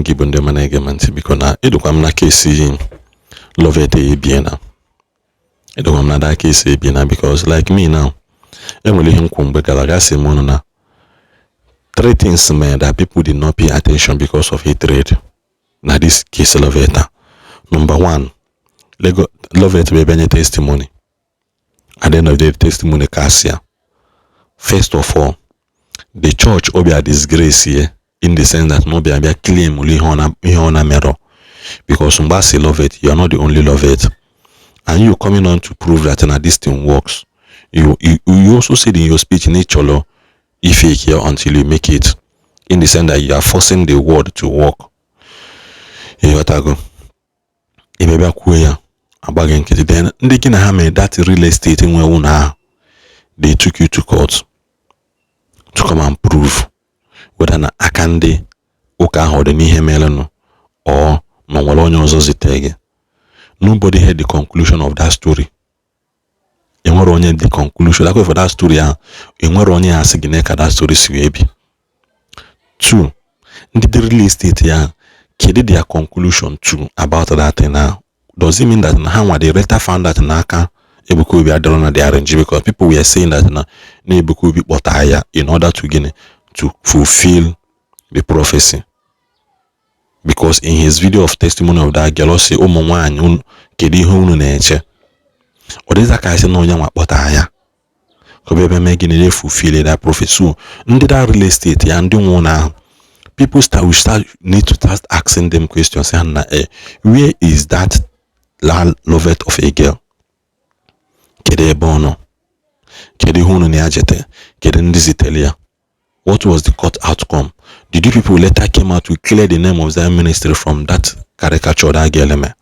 Gị bụ ndị ọma na-ege m ntị, biko, na edokwa m na case Loveth ebie na edokwa m na that case ebie na, because like me now, enwere ihe m kwu mgbe gara aga, sị m unu na three things mere that people did not pay attention because of hatred na this case Loveth. Number one, Loveth bụ ebe nye testimony. At the end of the day, testimony kasịa. First of all, the church obia disgrace here, in the sense that no bịa bịa claim ihe ọ na merọ, because mgbe a sị Loveth, you are not the only Loveth, and you coming on to prove that na this thing works. You also said in your speech na ịchọrọ ifake here until you make it, in the sense that you are forcing the word to work. Ịghọtago? Ebe kwuo ya, agbaghị nkịtị. Then ndị gị na ha mere that real estate nwe ụlọ ahụ, they took you to court to come and prove whether na aka ndị ụka ahụ ọ dị n'ihe merenụ or ma nwere onye ọzọ zitere gị. Nobody heard the conclusion of that story. Enwere onye the conclusion akwe for that story ahụ? Enwere onye ya asị gị na ka that story si wee bi? Two, ndị dị real estate ya, kedu their conclusion too about that thing now? Does it mean that na ha nwa, they later found that n'aka Ebuka Obi adịrọ na the arrange? Because people were saying that na Ebuka Obi kpọta ya in order to gịnị? To fulfill the prophecy, because in his video of testimony of that girl, ọ sị, "Ụmụ nwaanyị, kedu ihe unu na-eche?" Ọ dịza ka asị na onye nwa kpọta ya ka ọ bịa ebe mee gịnị? Na-fulfill that prophecy. So ndị that real estate ya, ndị nwe ụlọ ahụ, people start we start need to start asking them questions, say na, where is that la Loveth of a girl? Kedu ebe ọ nọ? Kedu ihe unu na ya jete? Kedu ndị zitere ya? What was the court outcome? Did you people later came out to clear the name of Zion Ministry from that caricature that girl eme?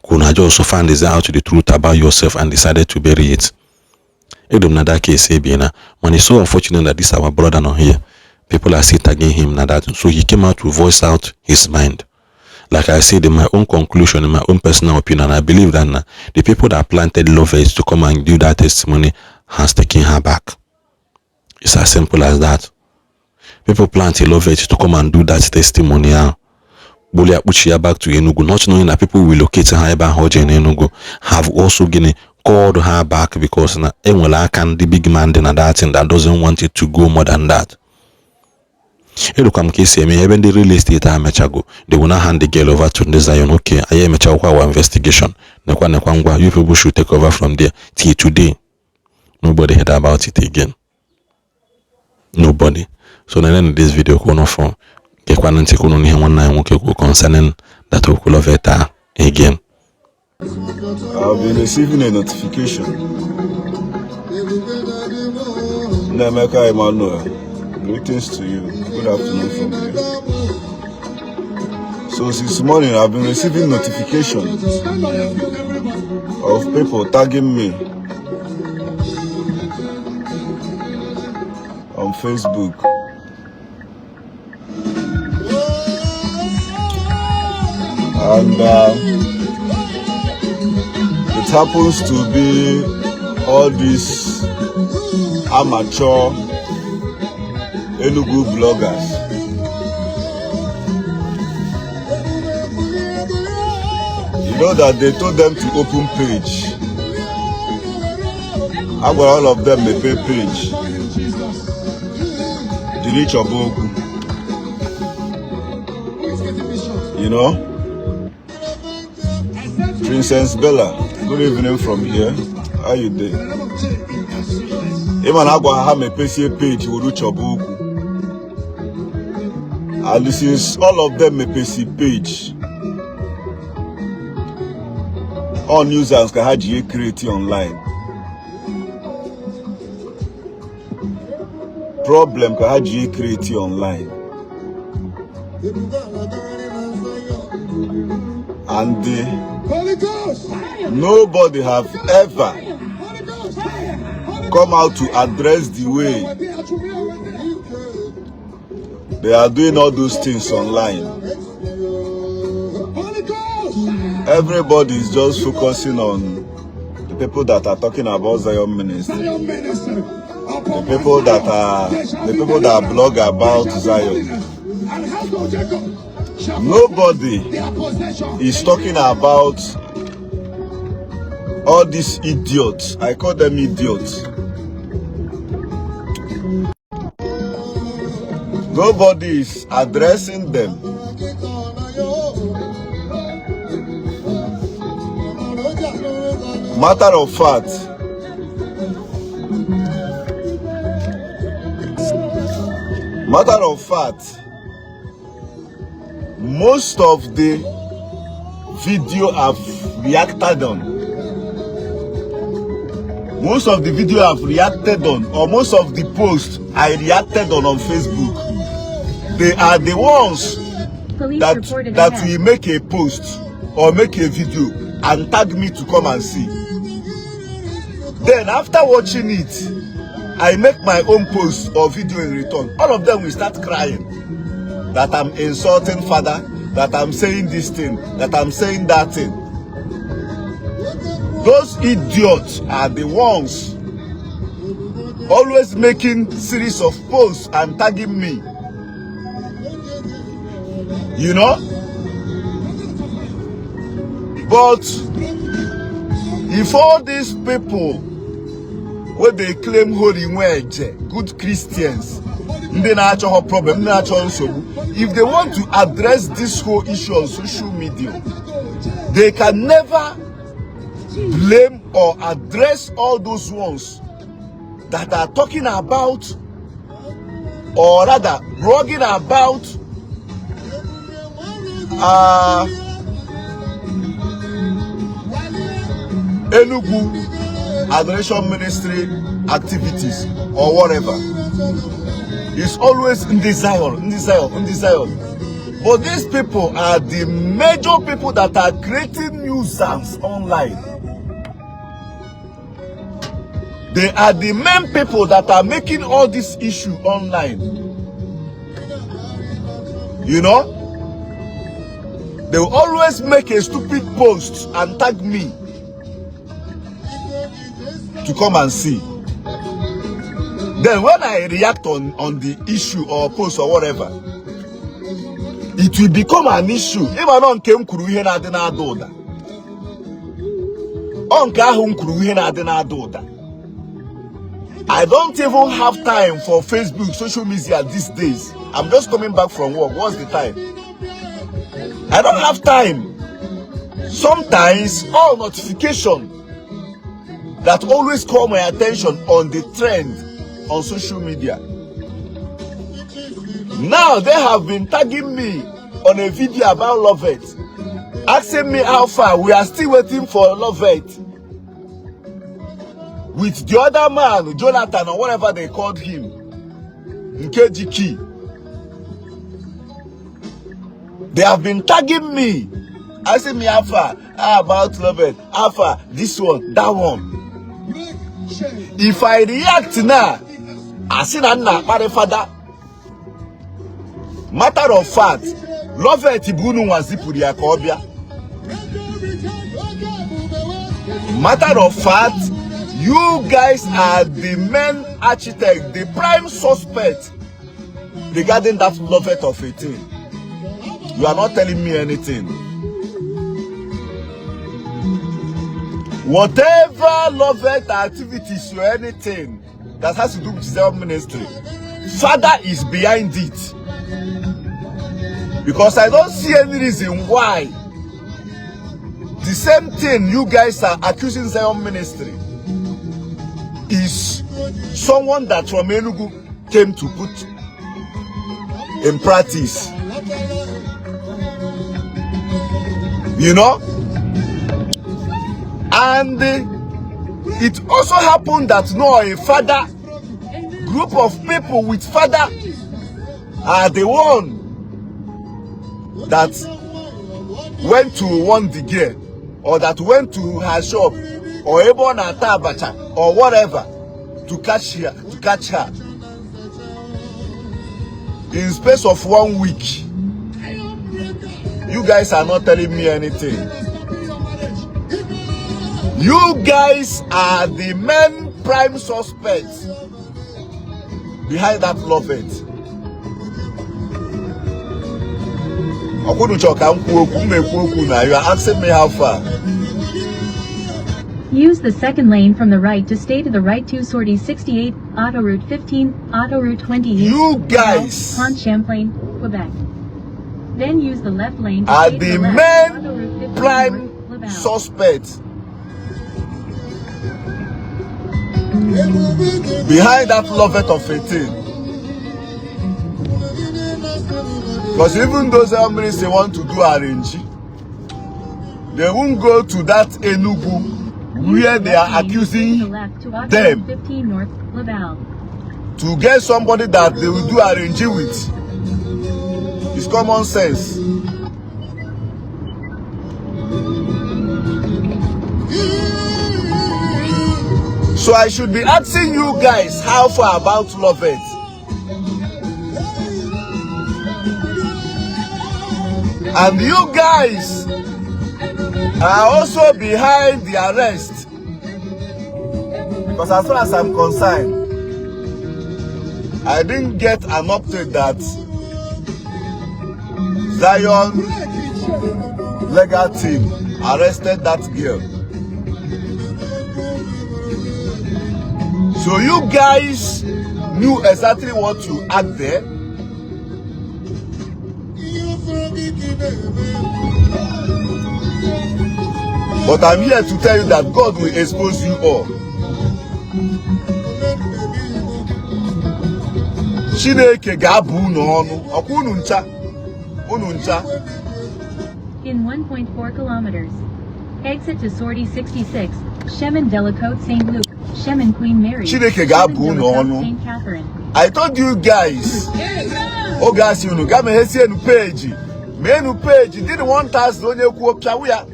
Kuna just find out the truth about yourself and decided to bury it. Edom na that case ebiena. Man, it's so unfortunate that this our brother not here. People are still tagging him na that. So he came out to voice out his mind. Like I said, in my own conclusion, in my own personal opinion, I believe that now, the people that planted Loveth to come and do that testimony has taken her back. It's as simple as that. People plant a Loveth to come and do that testimony ahụ. Gbuli akpuchi ya back to Enugu, not knowing that people will locate ha ebe ahụ o jere n'Enugu, have also gịnị, called her back, because na enwere aka ndị big man dị na that thing that doesn't want it to go more than that. Erukwa m ka esi eme ebe ndị real estate a mechago, they will now hand the girl over to ndị Zion. Okay, anyị emechakwa our investigation, nekwa nekwa, ngwa, you people should take over from there. Till today, nobody heard about it again, nobody. So na end this video, kwuo n'ọfọ gekwana ntị kwunu n'ihe nwanne anyị nwoke kwuo concerning that okwu Loveth again. I've been receiving a notification. Nnemeka Emmanuel, greetings to you. Good afternoon from here. So since morning, I've been receiving notifications of people tagging me on Facebook. And it happens to be all these amateur Enugu bloggers. You know that they told them to open page. I got all of them a pay page. Jiri chọba okwu. You know? Princess Bella, good evening from here. How you doing? Ịma na agwa ha mepesie page wuru chọba okwu. And since all of them mepesi page, all nuisance ka ha ji create online. Problem ka ha ji create online. And nobody have ever come out to address the way they are doing all those things online. Everybody is just focusing on the people that are talking about Zion Ministry, the people that blog about Zion. Nobody is talking about all these idiots. I call them idiots. Nobody is addressing them. Matter of fact, matter of fact, most of the video I've reacted on, most of the video I've reacted on, or most of the posts I reacted on Facebook, they are the ones Police that reported that ahead. will make a post or make a video and tag me to come and see. Then after watching it, I make my own post or video in return. All of them will start crying that I'm insulting father, that I'm saying this thing, that I'm saying that thing. Those idiots are the ones always making series of posts and tagging me. You know? But if all these people wey dey claim holy nweje, good Christians, ndị na-achọghọ problem, ndị na-achọ nsogbu, if they want to address this whole issue on social media, they can never blame or address all those ones that are talking about, or rather blogging about, Enugu Adoration Ministry activities or whatever. It's always Ndi Zion, Ndi Zion, Ndi Zion. But these people are the major people that are creating nuisance online. They are the main people that are making all this issue online. You know? They will always make a stupid post and tag me to come and see. Then when I react on the issue or post or whatever, it will become an issue. Ịma nọ nke m kwuru ihe na-adị na-ada ụda. Ọ nke ahụ m kwuru ihe na-adị na-ada ụda. I don't even have time for Facebook, social media these days. I'm just coming back from work. What's the time? I don't have time. Sometimes all notification that always call my attention on the trend on social media. Now they have been tagging me on a video about Lovett, asking me how far. We are still waiting for Lovett with the other man, Jonathan or whatever they called him, Nkeji Key. They have been tagging me, asking me how far, how about Lovett, how far, this one, that one. If I react now, asị na nna akparị fada. Matter of fact, Lovett bụ unu nwa zipụrụ ya ka ọ bịa. Matter of fact, you guys are the main architect, the prime suspect regarding that Lovett of 18. You are not telling me anything. Whatever Lovett activities or anything that has to do with Zion ministry, Father is behind it. Because I don't see any reason why the same thing you guys are accusing Zion ministry is someone that from Enugu came to put in practice. You know? And it also happened that no, a father, group of people with father are the one that went to one the girl, or that went to her shop, or ebe ọ na-ata abacha, or whatever, to catch her, to catch her. In space of 1 week, you guys are not telling me anything. You guys are the main prime suspects behind that Lovett. Ọkwa unu chọrọ ka m kwuo okwu, m ekwu okwu na you are asking me how far. Use the second lane from the right to stay to the right to Sortie 68, Autoroute 15, Autoroute 20 East, You guys Pont Champlain, Quebec. Then use the left lane to are stay to the the left, main Autoroute 15 prime North, Laval. suspect behind that Loveth of 18. Because even those ministry want to do arrange, they won't go to that Enugu Use where the they are left lane to stay to accusing the left to Autoroute them 15 North, Laval. to get somebody that they will do arrange with. It's common sense. So I should be asking you guys how far about Loveth. And you guys are also behind the arrest. Because as far as I'm concerned, I didn't get an update that Zion legal team arrested that girl. So you guys knew exactly what to add there. But I'm here to tell you that God will expose you all. Chineke ga-abụ unu ọnụ, ọkwa unu ncha, unu ncha. In 1.4 kilometers. Exit to Sortie 66, Chemin de la Côte St. Luc, Chemin Queen Mary. Chineke ga-abụ Chemin de unu la Côte ọnụ. St. Catherine. I told you guys, oge asị unu gaa meghesienu page, meenu page, dị 1000 onye kwuo pịawu ya.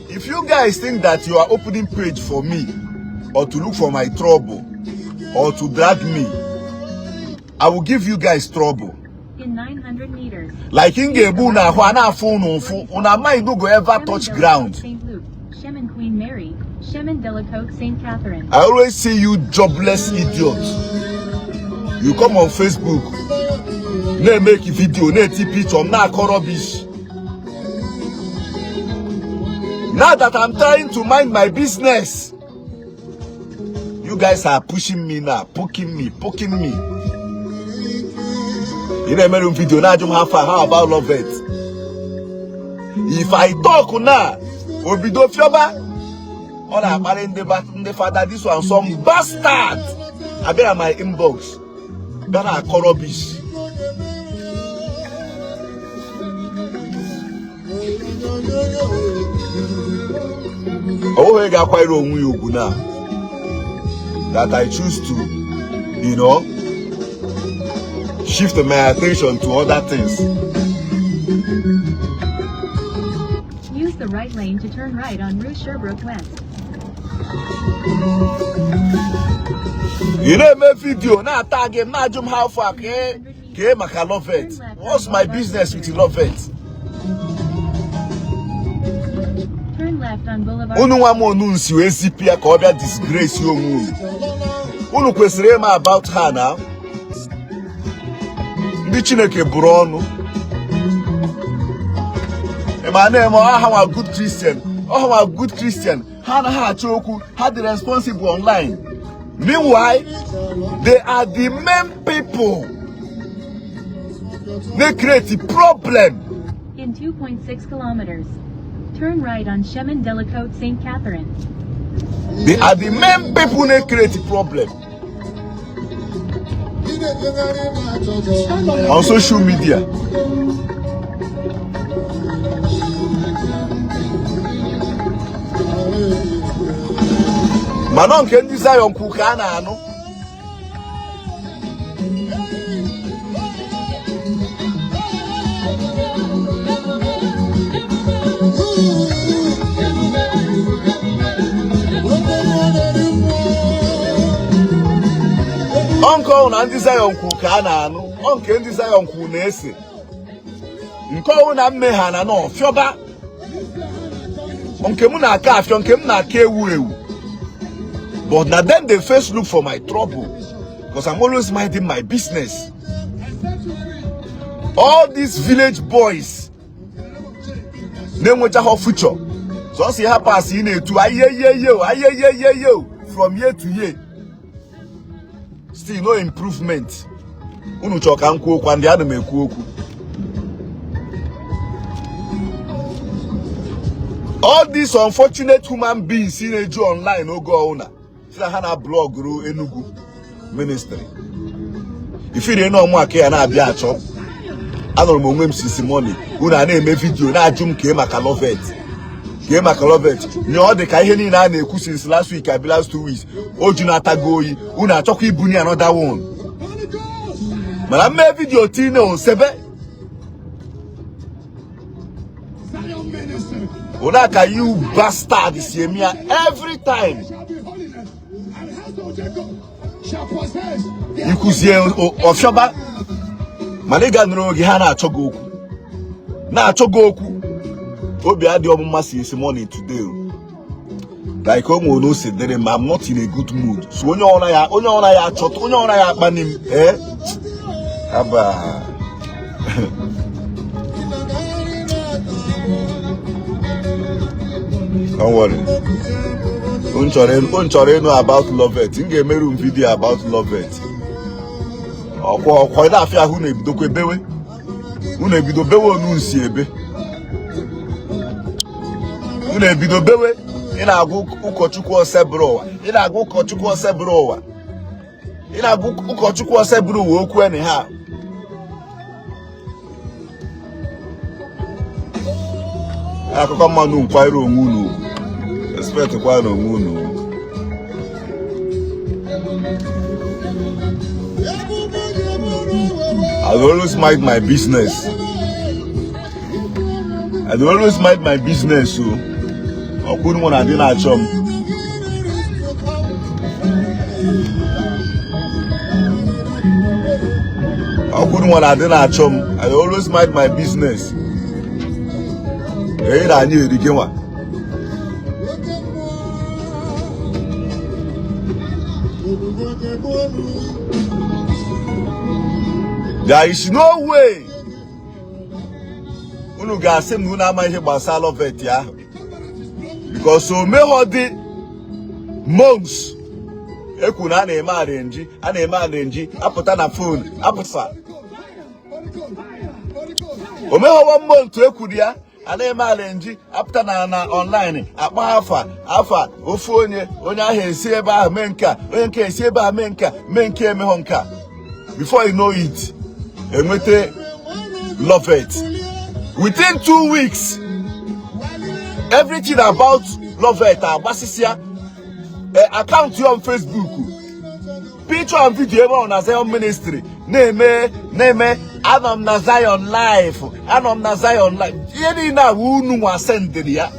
If you guys think that you are opening page for me, or to look for my trouble, or to drag me, I will give you guys trouble. In 900 meters. Like m ga-egbu unu ahụ a na-afụ unu ụfụ, unu amaghị no go ever Chemin touch de la Côte ground. St. Luc, Chemin Queen Mary, Chemin de la Côte St. Catherine. I always see you jobless idiot. You come on Facebook, na-emeki video, na-eti picture m, na-akọ rubbish. Now that I'm trying to mind my business, you guys are pushing me now, poking me, poking me. Ị na-emere m video na-ajụ m how far, how about Loveth? If I talk now, obido fioba, ọ na-akparị ndị fada, this one some bastard abịa na my inbox bịa na-akọ rubbish. Ọ bụghị ga-akwanyere onwe ya ugwu na that I choose to shift my attention to other things. Use the right lane to turn right on Rue Sherbrooke West. Ị na-eme video na-ata gị m na-ajụ m how far kee maka Loveth. What's my business with Loveth? Turn left on Boulevard. Unu nwa m onu nsi wee zipụ ya ka ọ bịa disgrace onwe unu. Unu kwesịrị ịma about her now. Ndị Chineke bụrụ ọnụ. Ịma na-eme ọha nwa good Christian, ọha nwa good Christian, ha anaghị achọ okwu, ha dị responsible online. Meanwhile, they are the main people they create problem. In 2.6 kilometers. Turn right on Chemin de la Côte St. Catherine. They are the main people they create problem on social media. Mana nke ndị Zion kwu ka a na-anụ. Ọ nke ọwụ na ndị Zion kwu ka a na-anụ, ọ nke ndị Zion kwu na-ese, nke ọwụ na mmehie na n'ọfịọba, nke m na-aka afịọ, nke m na-aka ewu ewu. But na them dey first look for my trouble, because I'm always minding my business. All these village boys na-enwechaghị future, sọsọ ha pass ị na-etu ayeyeyo ayeyeyeyo from year to year, still no improvement. Unu chọọ ka m kwuo okwu, ndị ana m ekwu okwu. All these unfortunate human beings na-eju online oge ọwụna si na ha na blọgụrụ Enugu ministry ifiri na ọmụ aka ya na-abịa achọ. Anọrọ m onwe m since morning, unu a na-eme video na-ajụ m kee maka Lovett, kee maka Lovett. Nye ọ dị ka ihe niile a na-ekwu since last week abi last 2 weeks, o ju na-atago oyi. Unu achọkwa ibunye another one, mana mmee video tinye osebe ụna ka you bastard si eme ya every time. Ikwuzie ọfịọba, mana ị ga nụrụ oge ha na-achọ gị okwu, na-achọ gị okwu. Obi adịghị ọmụma since morning today, like o nwere ose dịrị m. I'm not in a good mood, so onye ọra ya, onye ọra ya achọta, onye ọra ya akpani m. Ee, aba don't worry. Unu chọrọ ịnụ about Lovett, m ga-emeru m video about Lovett. Ọkwa ọkwa ị na-afịa ahụ, na-ebidokwa ebewe, unu ebido bewe, onu nsi ebe unu ebido bewe. Ị na-agwa ụkọchukwu Osebụrụwa, ị na-agwa ụkọchukwu Osebụrụwa, ị na-agwa ụkọchukwu Osebụrụwa okwu eni ha. Akụkọ mmanụ nkwanyere onwe unu ugwu, respect kwanyere onwe unu ugwu. I will always mind my business. I will always mind my business. So, ọkwụrụ mụ na ndị na-achọ m. Ọkwụrụ mụ na ndị na-achọ m. I will always mind my business. Eyi na anyị eri gị nwa. There is no way unu ga-asị m na unu ama ihe gbasara Lovett ahụ, because o meghọ dị months ekwu na a na-eme arrange, a na-eme arrange, apụta na phone apụta. O meghọ one month ekwuru ya, a na-eme arrange, apụta na online, akpọ afa afa ofu onye, onye ahụ esi ebe ahụ mee nke a, onye nke esi ebe ahụ mee nke a, mee nke emeghọ nke a. Before you know it, enweta Lovett. Within 2 weeks, everything about Lovett agbasịsịa. Account ya on Facebook, picture and video ebe ọ na Zion ministry na-eme na-eme, anọ m na Zion life, anọ m na Zion life. Ihe niile a bụ unu nwa sendịrị ya.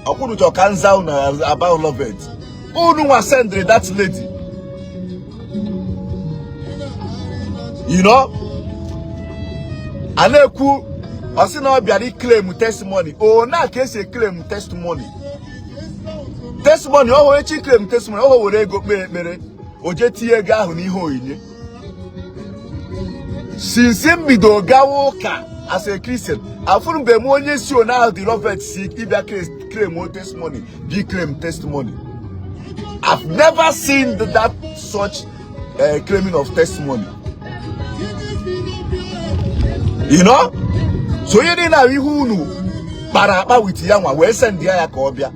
Ọkwụrụ chọ ka nza unu about Lovett, unu nwa sendịrị that lady. A na-ekwu, ọ sị na ọ bịara iclaim testimony. O na ka esi eclaim testimony, testimony ọhụ echi claim testimony ọhụ, were ego kpee ekpere, o jee tinye ego ahụ n'ihe onyinye. Since m bido gawa ụka as a Christian, afụrụmbe m onye si one ahụ the Lovett si ịbịa claim testimony bi claim testimony. I've never seen that such claiming of testimony. So onye niile ahụ ihe unu kpara akpa with ya nwa wee send ya ya ka ọ bịa.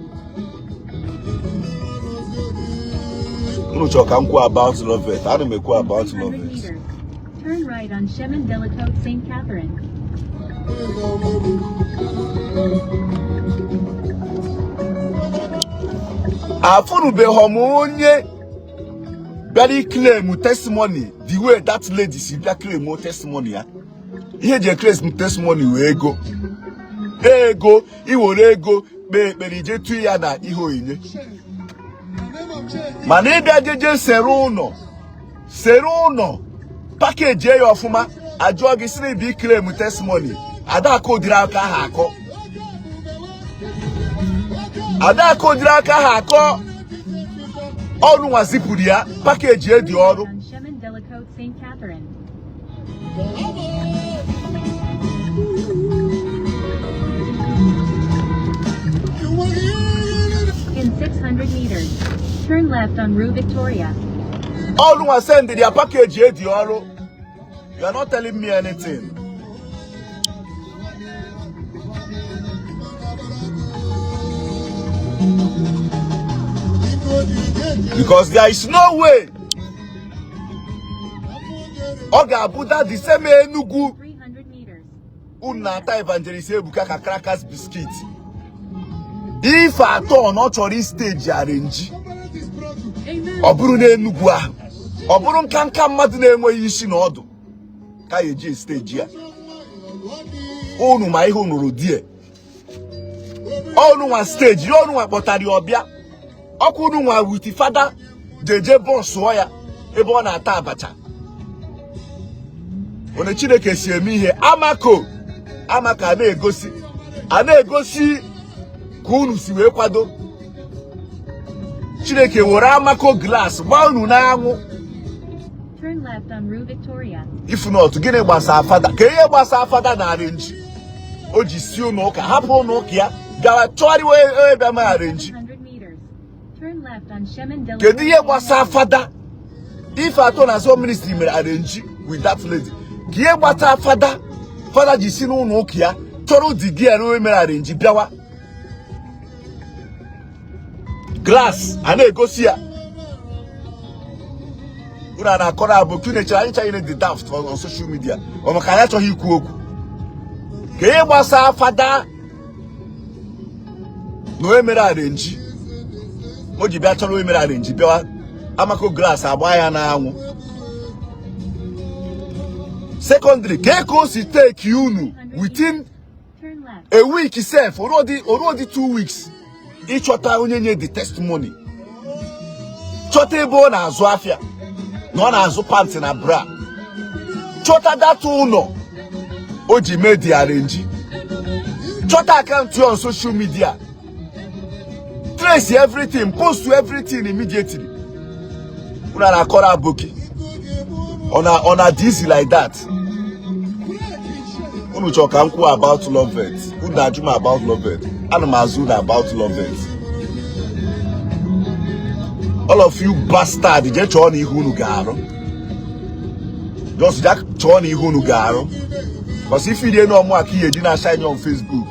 Unu chọrọ ka m kwuo about Lovett, ana m ekwu about 300 Lovett. Meters. Turn right on Chemin de la Côte St. Catherine. Afụrụbeghị m onye bịara claim testimony the way that lady si bịa claim testimony ya. Ihe eji claim testimony wee ego, ego iwere ego kpee ekpere, ije tụ ya na ihe onyinye. Mana ịbịa jeje sere ụlọ, sere ụlọ, package ya ọfụma, ajụọ gị sị na ibi claim testimony. Adakụ ụdịrị aka ahụ akọ, adakụ ụdịrị aka ahụ akọ. Ọrụ nwa zipụrụ ya package edi ọrụ. On Chemin de la Côte St. Catherine. In 600 meters, turn left on Rue Victoria. Ọrụ nwa send their package edi ọrụ. You are not telling me anything. Because there is no way ọ ga-abụ that the same Enugu 300 meters. unu na-ata Evangelist Ebuka ka crackers biscuit. Ife atọ na ọ chọrọ isteji arrange, ọ bụrụ na Enugu ahụ, ọ bụrụ nka nka mmadụ na-enweghị isi na ọdụ ka ya eji steji ya. Unu ma ihe unu die ọnụ nwa steji ya, ọnụ nwa kpọtara ya ọbịa ọkụ, unu nwa with fada jeje bọsụọ ya ebe ọ na-ata abacha. Onye Chineke si eme ihe amako amaka na-egosi a na-egosi ka unu si wee kwado. Chineke were amako glass gbaa unu n'anwụ. Turn left on Rue Victoria. If not, gịnị gbasara fada? Ka ihe gbasara fada na arrange o ji si ụlọ ụka hapụ ụlọ ụka ya gawa chọgharịwa ebe ma arrange? 700 meters. Turn left on Chemin de la Kedu ihe gbasara fada? Ife atọ na azọ ministry mere arrange with that lady, ka ihe gbasara fada, fada ji si n'ụlọ ụka ya chọrọ di gị ya na mere arrange bịawa glass a na-egosi ya. Unu a na-akọrọ abụ chinechere anyị chanyere the daft on social media, ọ maka anyị achọghị ikwu okwu. Ka ihe gbasara fada na onye mere arrange o ji bịa chọrọ onye mere arrange bịawa amako glass agba ya n'anwụ? Secondary, ka ka o si take unu within Turn left. a week sef, oruodi 2 weeks, ịchọta onye nye the testimony, chọta ebe ọ na-azụ afịa na ọ na-azụ pant na bra, chọta data ụlọ o ji mee the arrange, chọta account ya on social media, trace everything, post everything immediately. Unu na-akọrọ aboki ọ na dị easy like that. Unu chọrọ ka m kwuo about Lovett, unu na-ajụ m about Lovett, ana m azụ unu about Lovett. All of you bastard, jee chọọ na ihe unu ga-arụ. Just jee chọọ na ihe unu ga-arụ, because if you know mụ aka ihe ji na shine on Facebook,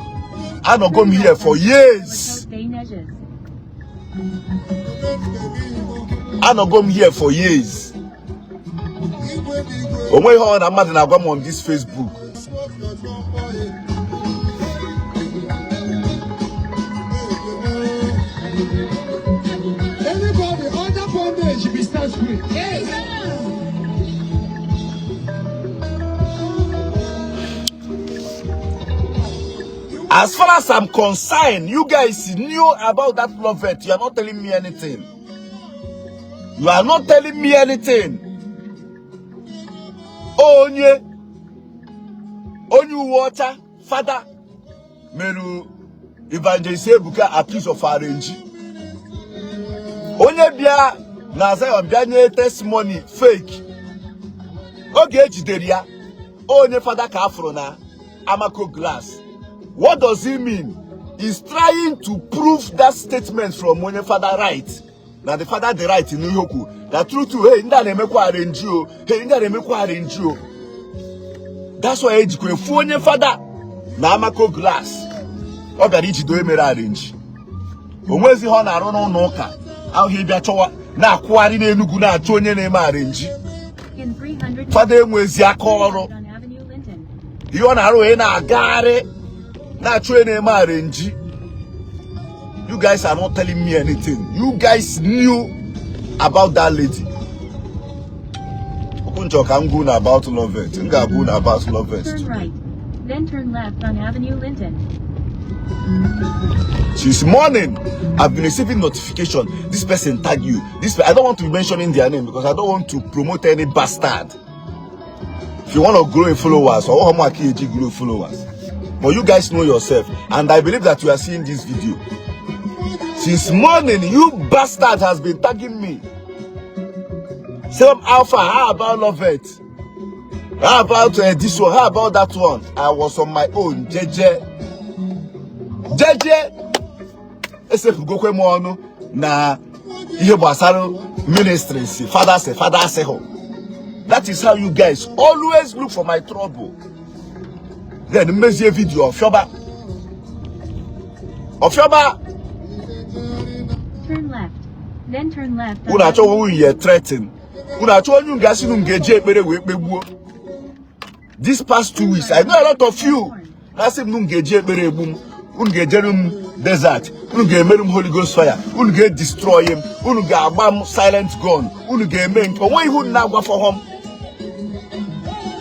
anọgo m here for years. Côte des Neiges. Anọgo m here for years. O nweghị ihe ọ na mmadụ na-agwa m on this Facebook. Anybody under bondage be set free. Yes. As far as I'm concerned, you guys knew about that Lovett. You are not telling me anything. You are not telling me anything. Onye onye uwe ọcha fada meru Evangelist Ebuka accuse of arrange. Onye bịa na Zion bịa nye testimony fake. Oge ejidere ya, onye fada ka afụrụ na Amako glass. What does it mean? He's trying to prove that statement from onye fada right. Na the father the right n'ihe okwu. Na true true, hey, ndị a na-emekwa arrange o. Hey, ndị a na-emekwa arrange o. That's why ejikwa efu onye fada na Amako glass. Ọ bịara ijide onye mere arrange. O nwezi ihe ọ na-arụ n'ụlọ ụka. Ahụghị ịbịa chọwa na-akwụgharị n'Enugu na-achọ onye na-eme arrange. In 300 Fada enwezi aka ọrụ. on Avenue Linton. Ihe ọ na-arụ wee na-agagharị na-achọ onye na-eme arrange. You guys are not telling me anything. You guys knew about that lady. Okwu nchọ ka m gwu na about Lovett, m ga-agwu na about Lovett. Turn right. Then turn left on Avenue Linton. Since morning, I've been receiving notification. This person tag you. This, I don't want to be mentioning their name because I don't want to promote any bastard. If you want to grow in followers, or how much grow followers, but you guys know yourself, and I believe that you are seeing this video. Since morning, you bastard has been tagging me. Same Alpha, how about Lovett? How about this one? How about that one? I was on my own. Jeje. Jeje. Esepụgokwe m ọnụ na ihe gbasara ministry si fada si fada si hụ. That is how you guys always look for my trouble. Then mmezie video ọfịọba. Ọfịọba. Turn left. Then turn left. Unu achọghị nwunye threaten. Unu achọ onye unu ga-asị unu ga-eji ekpere wee kpegbuo. This past 2 weeks, I know a lot of you na-asị m unu ga-eji ekpere egbu m, unu ga-ejeru m desert, unu ga-emerụ m Holy Ghost fire, unu ga-edestroy m, unu ga-agba m silent gun, unu ga-eme nke onwe ihe unu na-agwafọghọ m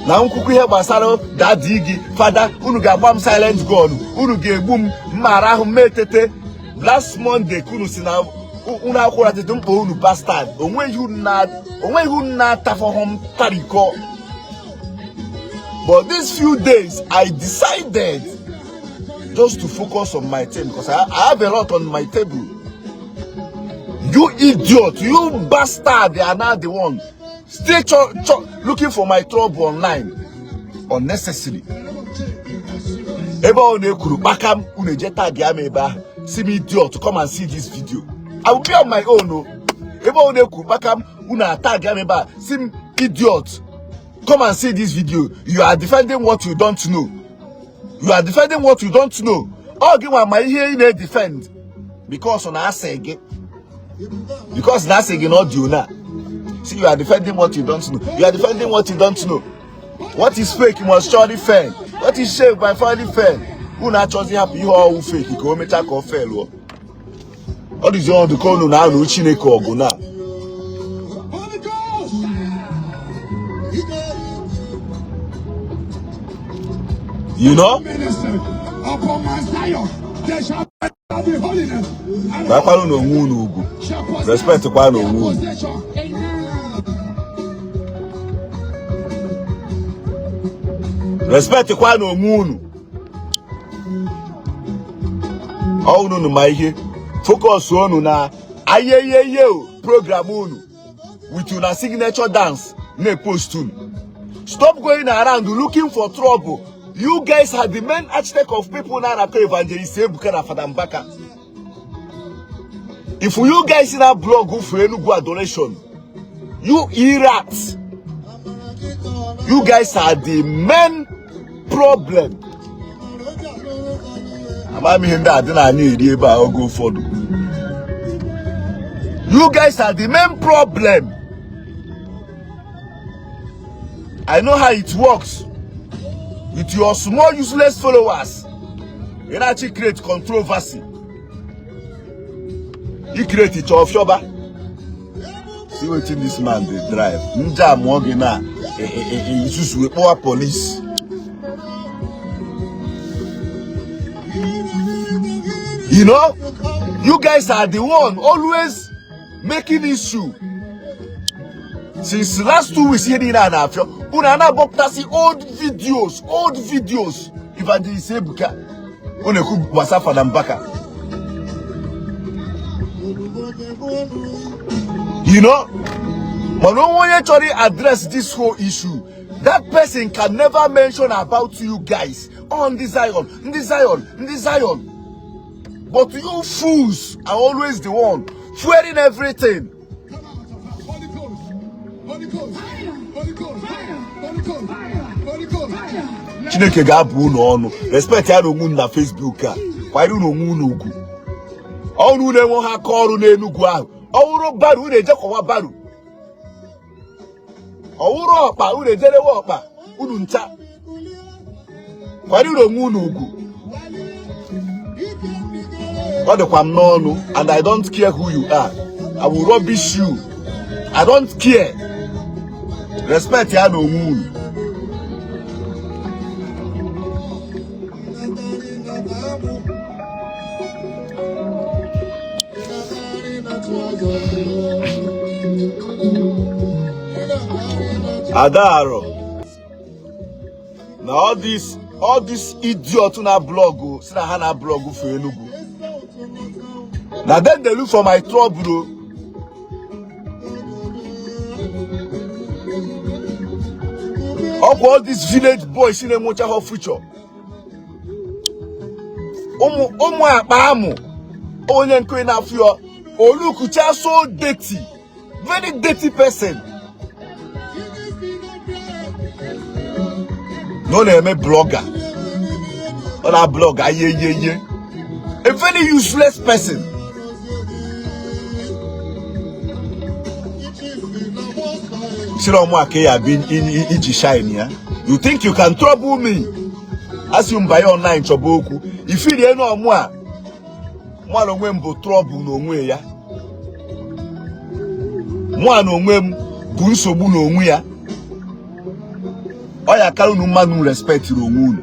na nkwukwu ihe gbasara daddy gị fada, unu ga-agba m silent gun, unu ga-egbu m mmara ahụ m etete. Last Monday ka unu si na unu akwụrụ atịtị mkpa unu bastard. Onweghị unu na-atafọghọ m tarikọ. But these few days, I decided just to focus on my thing because I have a lot on my table. You idiot, you bastard, they are now the one still looking for my trouble online. Unnecessary. Ebe ọ na-ekwuru kpakam, unu eje tag ya m ebe ahụ. See me idiot, come and see this video. I will be on my own. Oh. Ebe ọ na-ekwuru kpakam, unu atag ya m ebe a. See me idiot. Come and see this video. You are defending what you don't know. You are defending what you don't know. Ọ gị nwa ma ihe ị na-edefend because na asị gị. Because na asị gị na ọ dị ona. See, you are defending what you don't know. You are defending what you don't know. What is fake must surely fail. What is shaped by finally fail. Unu achọzi hapụ ihe ọwụ fake ka o mechaa ka ọ fail ọ. Ọ dịzi ọnọdụ ka unu na-alụ Chineke ọgụ na. Holy Ghost! You know? Minister upon Mount Zion, there shall be holiness. And Gbakwara unu onwe unu ugwu. shall possess Respect kwa na their onwe unu. possession. Respect kwa na onwe unu. Ọ unu ma ihe. Focus unu na ayeyeye o program unu with una signature dance na-post unu. Stop going around looking for trouble. You guys are the main architect of people na-akọ Evangelist Ebuka na Fada Mbaka. If you guys in that blog for Enugu adoration, you rats, you guys are the main problem. Ama m ihe ndị a dị na eri ebe a oge ụfọdụ. You guys are the main problem. I know how it works. With your small useless followers, you actually create controversy. You create it of yoba. See wetin this man dey drive. Nje amụọ gị na isusu kpọwa police. You know, you guys are the one always making issue. Since last 2 weeks, ihe niile a na-afịọ unu a na-abọpụtasị old videos, old videos Evangelist Ebuka, unu ekwu gbasa Fada Mbaka. You know, mana onwe onye chọrọ address this whole issue, that person can never mention about you guys on the Zion, ndị Zion, ndị Zion. But you fools are always the one fueling everything. Come out of her. Holy Ghost. Holy Ghost. Holy Ghost. Holy Ghost. Holy Ghost. Chineke ga-abụ unu ọnụ. Respect ya na onwe unu na Facebook a, kwanyere unu onwe unu ugwu. Ọnụ unu enwe ha aka ọrụ n'Enugwu ahụ. Ọwụrụ barrow, unu ejekọwa barrow. Ọwụrụ ọkpa, unu ejerewe ọkpa. Unu ncha, kwanyere unu onwe unu ugwu. Ọ dịkwa m n'ọnụ, and I don't care who you are. I will rubbish you. I don't care. Respect ya na onwe unu. Adaro na all this idiot na blog si na ha na blog for Enugu, na dem dey look for my trouble o. Ọkwa all these village boys na-enwechaghọ future, ụmụ ụmụ akpa amụ onye nke na-afụ ya olukucha, so dirty, very dirty person na ọ na-eme blogger, ọ na-ablog ihe ihe ihe, a very useless person. Sịrị ọmụ aka ya bụ iji shine ya. You think you can trouble me? Asị m banye online chọba okwu ifirie na ọmụ a mụ na onwe m bụ trouble n'onwe ya, mụ na onwe m bụ nsogbu n'onwe ya. Ọ ya kara unu mmadụ respectiri onwe unu.